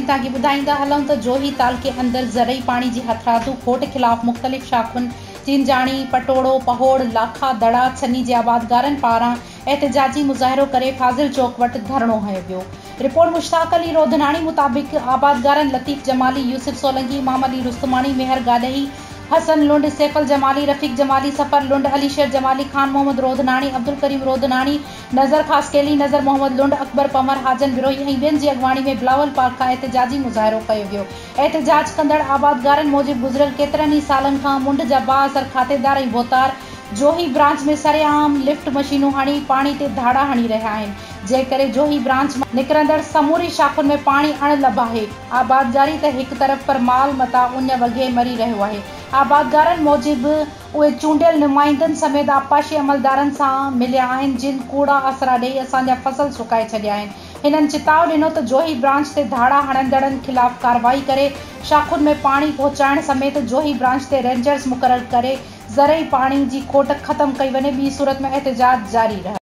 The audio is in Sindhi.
توهان کي ٻڌائيندا هلون ته جوهي تعلقي اندر زرعي پاڻي جي هٿرادو کوٽ خلاف مختلف شاخن چينجاڻي، پٽوڙو، پهوڙ، لاکا، دڙا، ڇني جي آبادگارن پاران احتجاجي مظاهرو ڪري فاضل چوڪ وٽ ڌرڻو هنيو ويو. رپورٽ مشتاق علي روڌناڻي مطابق آبادگارن لطيف جمالي، يوسف سولنگي، امام علي رستماڻي، ميهر گاڏهي، حسن لنڊ، سيفل جمالي، رفيق جمالي، صفر لنڊ، علي شير جمالي، خان محمد روڌناڻي، عبدالڪريم روڌناڻي، نظر خاصخيلي، نظر محمد لنڊ، اڪبر پنهور، حاجن بروهي ۽ ٻين جي اڳواڻي ۾ بلاول پارڪ کان احتجاجي مظاهرو ڪيو ويو. احتجاج ڪندڙ آبادگارن موجب گذريل ڪيترن ئي سالن کان منڍ جا بااثر کاتيدار ۽ ڀوتار جوهي برانچ ۾ سرعام لفٽ مشينون هڻي پاڻي تي ڌاڙا هڻي رهيا آهن، جنهن ڪري جوهي برانچ مان نڪرندڙ سموري شاخن ۾ پاڻي اڻ لڀ آهي، آبادگاري ته هڪ طرف پر مال متاع اڃ وگهي مري رهيو آهي، آبادگارن موجب اهي چونڊيل نمائندن سميت آبپاشي عملدارن سان مليا آهن، جن ڪوڙا آسرا ڏئي اسان جا فصل سڪائي ڇڏيا آهن، هنن چتاء ڏنو ته جوهي برانچ تي ڌاڙا هڻندڙن خلاف ڪارروائي ڪري شاخن ۾ پاڻي پهچائڻ سميت جوهي برانچ تي رينجرز مقرر ڪري زرعي پاڻي جي کوٽ ختم ڪئي وڃي ٻي صورت ۾ احتجاج جاري رهندو.